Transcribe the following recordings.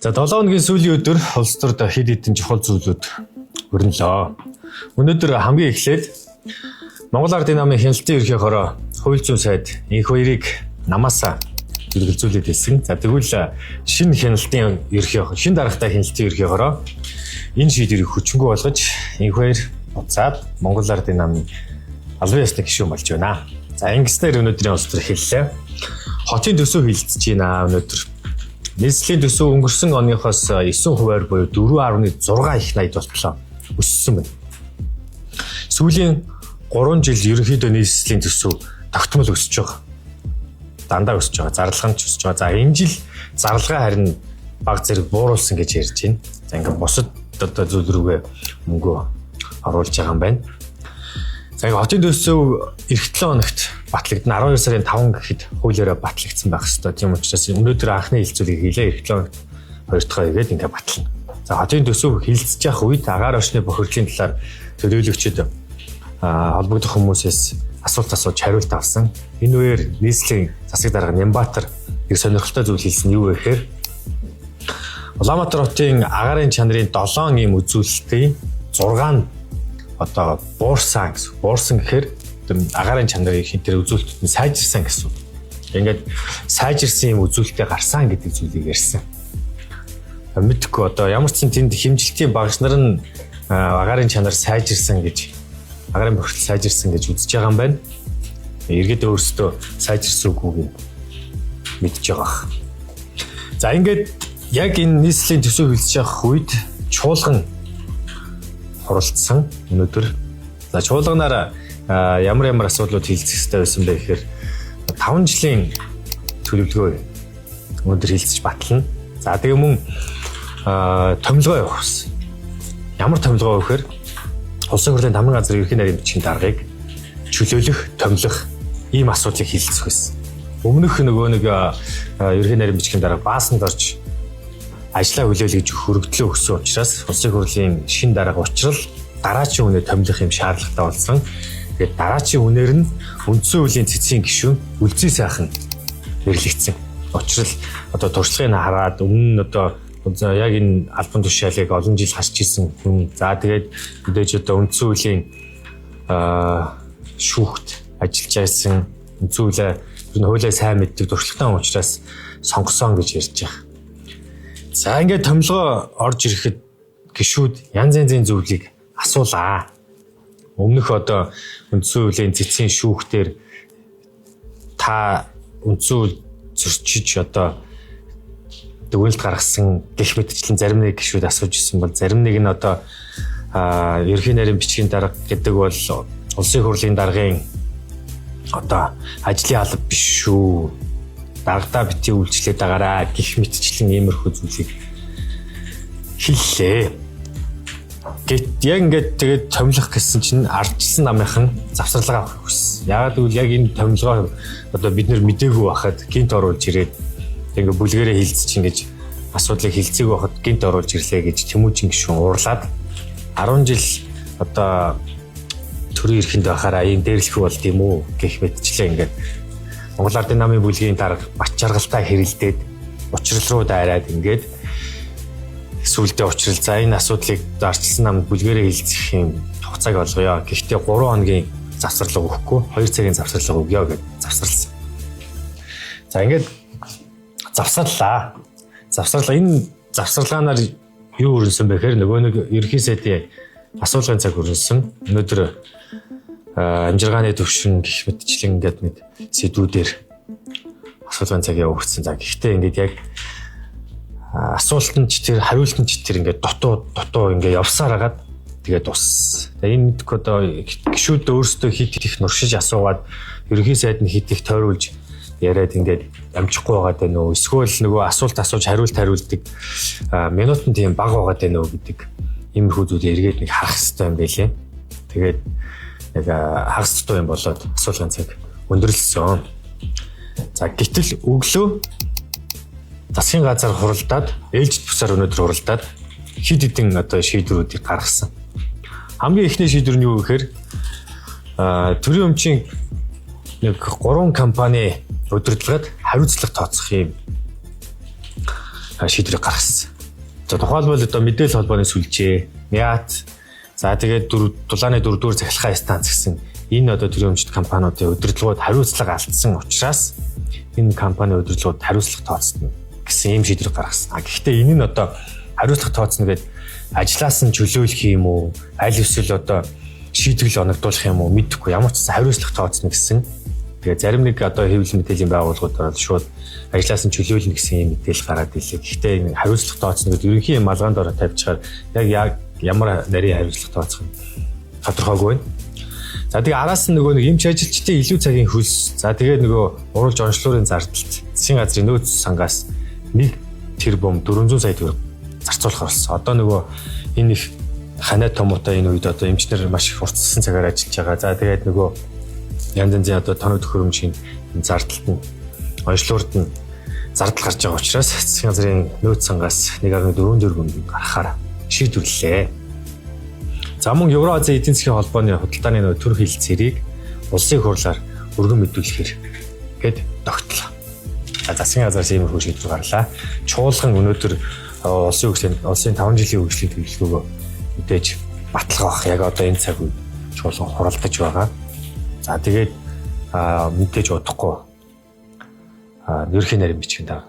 За 7 хоногийн сүүлийн өдөр улс төрд хэд хэдэн чухал зүйлүүд өрнөлөө. Өнөөдөр хамгийн эхлээд Монгол Ардын намын хяналтын ерхий хороо хууль зүйн сайд инх хоёрыг намаасаа үргэлжлүүлээд хэлсэн. За тэгвэл шинэ хяналтын ерхий, шинэ даргатай хяналтын ерхий хороо энэ шийдвэрийг хүчингү болгож инх хоёр буцаад Монгол Ардын намын албан ёсны гишүүн болж байна. За ингэснээр өнөөдрийн улс төр хэллээ. Хотын төсөв хилцэж байна өнөөдөр. Нийслэлийн төсөв өнгөрсөн оныхоос 9% буюу 4.6 их 80 болтлоо өссөн байна. Сүүлийн 3 жил ерөнхийдөө нийслэлийн төсөв тогтмол өсөж байгаа. Дандаа өсөж байгаа. Зарлага нь ч өсөж байгаа. За энэ жил зарлага харин баг зэрэг бууруулсан гэж ярьж байна. За ингээд бусад одоо зүйл рүүгээ мөнгө оруулж байгаа юм байна. За ингээд хотын төсөв эх 7 хоногт батлагдана. 12 сарын 5 гэхэд хуулиараа батлагдсан байх ёстой. Тийм учраас өнөөдөр анхны хэлцүүлгийг хийлээ. Эх 7 хоногт хоёр дахь хийгээд ингээд батлана. За хотын төсөв хилцэж явах үед агаар орчны бохирдлын талаар төлөөлөгчд холбогдох хүмүүсээс асуулт асууж хариулт авсан. Энэ үеэр нийслэлийн засаг дарга Нямбатар нэг сонирхолтой зүйл хэлсэн нь юу вэ гэхээр Улаанбаатар хотын агаарын чанарын 7 ийм үзүүлэлтийн 6 нь одоо буурсан гэсэн. Буурсан гэхээр агаарын чанарын хин тэр үзүүлэлтүүд нь сайжирсан гэсэн. Ингээд сайжирсан юм үзүүлэлтээ гарсан гэдэг зүйлийг ярьсан. Мэдхгүй одоо ямар ч сан тэнд хэмжилтийн багш нар нь агаарын чанар сайжирсан гэж, агаарын бохирдол сайжирсан гэж үзэж байгаа юм байна. Иргэд өөрсдөө сайжирсан үгүйг мэдж байгаа х. За ингээд яг энэ нийслэлийн төсөв хилцэж явах үед чуулган хуралдсан өнөөдөр. За чуулганаар ямар ямар асуудлууд хилцэх хэрэгтэй байсан бэ гэхээр 5 жилийн төлөвлөгөө өнөөдөр хилцэж батлана. За тэгээ мөн томилгоо явах гэсэн. Ямар томилгоо вэ гэхээр Улсын хурлын тамган газар ерхий нарийн бичгийн даргаыг чөлөөлөх, томилох ийм асуудлыг хилцэх байсан. Өмнөх нөгөө нэг ерхий нарийн бичгийн дарга баасанд орж ажлаа хүлээл гэж хөрөгдлөө өгсөн учраас Улсын хурлын шинэ дарга учрал дараачийн үнээр томилох юм шаардлагатай болсон. Тэгээд дараачийн үнээр нь үндсэн хуулийн цэцгийн гишүүн Үлзий сайхан нэрлэгдсэн. Учрал одоо туршлагыг хараад өмнө нь одоо яг энэ албан тушаалыг олон жил хасч исэн хүн. За тэгээд мэдээж одоо үндсэн хуулийн шүүхт ажиллаж байсан, үндсэн хуулиа ер нь хуулиа сайн мэддэг туршлагатай хүн учраас сонгосон гэж ярьж байгаа. За ингээд томилгоо орж ирэхэд гишүүд янз янзын зүйлийг асуулаа. Өмнөх одоо үндсэн хуулийн цэцгийн шүүхтэр та үндсэн хууль зөрчиж одоо дүгнэлт гаргасан гэх мэтчлэн зарим нэг гишүүд асууж ирсэн бол зарим нэг нь одоо ерхий нарийн бичгийн дарга гэдэг бол улсын хурлын даргын одоо ажлын алба биш шүү. Даргадаа бити үйлчлээд байгаараа гэх мэтчлэн иймэрхүү зүйлийг хэллээ. Гэт яг ингээд тэгээд томилох гэсэн чинь ардчилсан намынхан завсарлага авах хүссэн. Яагаад гэвэл яг энэ томилгоо одоо бид нэр мдээгүй байхад гинт оруулж ирээд ингээд бүлгэрээ хилцэж ингэж асуудлыг хилцээг байхад гинт оруулж ирлээ гэж Тэмүүжин гишүүн уурлаад 10 жил одоо төрийн эрхэнд байхаараа ийм дээрлэхүү болд юм уу гэх мэтчлээ ингээд Монгол Ардын намын бүлгийн дарга бат жаргалтай хэрэлдээд учрал руу дайраад ингээд сүүлдээ учрал за энэ асуудлыг ардчилсан намд бүлгэрээ хилцэх юм хугацааг олгоё. Гэхдээ 3 хоногийн завсарлага өгөхгүй 2 цагийн завсарлага өгье гэж завсарласан. За ингээд завсарлаа. Завсарлага энэ завсарлагаанаар юу өрнөсөн бэ гэхээр нөгөө нэг ерхий сайдын асуулгын цаг өрнөсөн. Өнөөдөр амжиргааны төвшин гэх мэтчлэн ингээд нэг сэдвүүдээр асуулгын цаг явагдсан. За гэхдээ ингээд яг асуулт нь ч тэр хариулт нь ч тэр ингээд дутуу дутуу ингээд явсаар хагаад тэгээд тус. Тэгээ энэ мэдгүй одоо гишүүд өөрсдөө хит их нуршиж асуугаад ерөнхий сайд нь хит их тойруулж яриад ингээд амжихгүй байгаа даа нөө эсвэл нөгөө асуулт асууж хариулт хариулдаг минут нь тийм бага байгаа даа нөө гэдэг иймэрхүү зүйлээ эргээд нэг харах хэрэгтэй юм байлээ. Тэгээд нэг хагас дутуу юм болоод асуулгын цаг өндөрлөсөн. За гэтэл өглөө засгийн газар хуралдаад ээлжит бусаар өнөөдөр хуралдаад хэд хэдэн одоо шийдвэрүүдийг гаргасан. Хамгийн эхний шийдвэр нь юу гэхээр төрийн өмчийн нэг 3 компани удирдлагад хариуцлага тооцох юм шийдвэрийг гаргасан. За тухайлбал одоо мэдээлэл холбооны сүлжээ, МИАТ, за тэгээд дулааны дөрөвдүгээр цахилгаан станц гэсэн энэ одоо төрийн өмчт компаниудын удирдлагууд хариуцлага алдсан учраас энэ компани удирдлагууд хариуцлага тооцно гэсэн ийм шийдвэр гаргасан. А гэхдээ энэ нь одоо хариуцлага тооцно гэдээ ажлаас нь чөлөөлөх юм уу? Аль эсвэл одоо шийтгэл оногдуулах юм уу? Мэдэхгүй. Ямар ч гэсэн хариуцлага тооцно гэсэн. Тэгээ зарим нэг одоо хэвлэл мэдээллийн байгууллагуудаар бол шууд ажлаас нь чөлөөлнө гэсэн юм мэдээлэл гараад ирлээ. Гэхдээ энэ хариуцлага тооцно гэдэг ерөнхий юм малгаан дороо тавьчихаар яг ямар нарийн хариуцлага тооцох нь тодорхойгүй байна. За тэгээ араас нь нөгөө нэг эмч ажилчдын илүү цагийн хөлс. За тэгээ нөгөө уралж онцлуурын зардалт засгийн газрын нөөц сангаас 1 тэрбум 400 сая төгрөг зарцуулах болсон. Одоо нөгөө энэ их ханай томуутай энэ үед одоо эмчнэр маш их уртсан цагаар ажиллаж байгаа. За тэгээд нөгөө янз янзын одоо тоног төхөөрөмжийн зардалт нь онцлуурд нь зардал гарч байгаа учраас засгийн газрын нөөц сангаас 1.4 тэрбум гаргахаар шийдвэрлэлээ. За мөн Евроазийн эдийн засгийн холбооны худалдааны нөө төр хил цэрийг улсын хурлаар өргөн мэдүүлэхээр гээд тогтлоо. За засгийн газраас иймэрхүү шийдвэр гарлаа. Чуулган өнөөдөр улсын хөгжлийн улсын 5 жилийн хөгжлийн төлөвлөгөөгөө мэдээж баталгаа авах яг одоо энэ цаг үед чуулган хуралдаж байгаа. За тэгээд мэдээж удахгүй ерөнхий нарийн бичгийн дага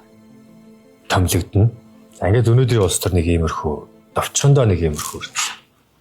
томилогдно. За ингээд өнөөдрийн улс төр нэг иймэрхүү товчхондоо нэг иймэрхүү.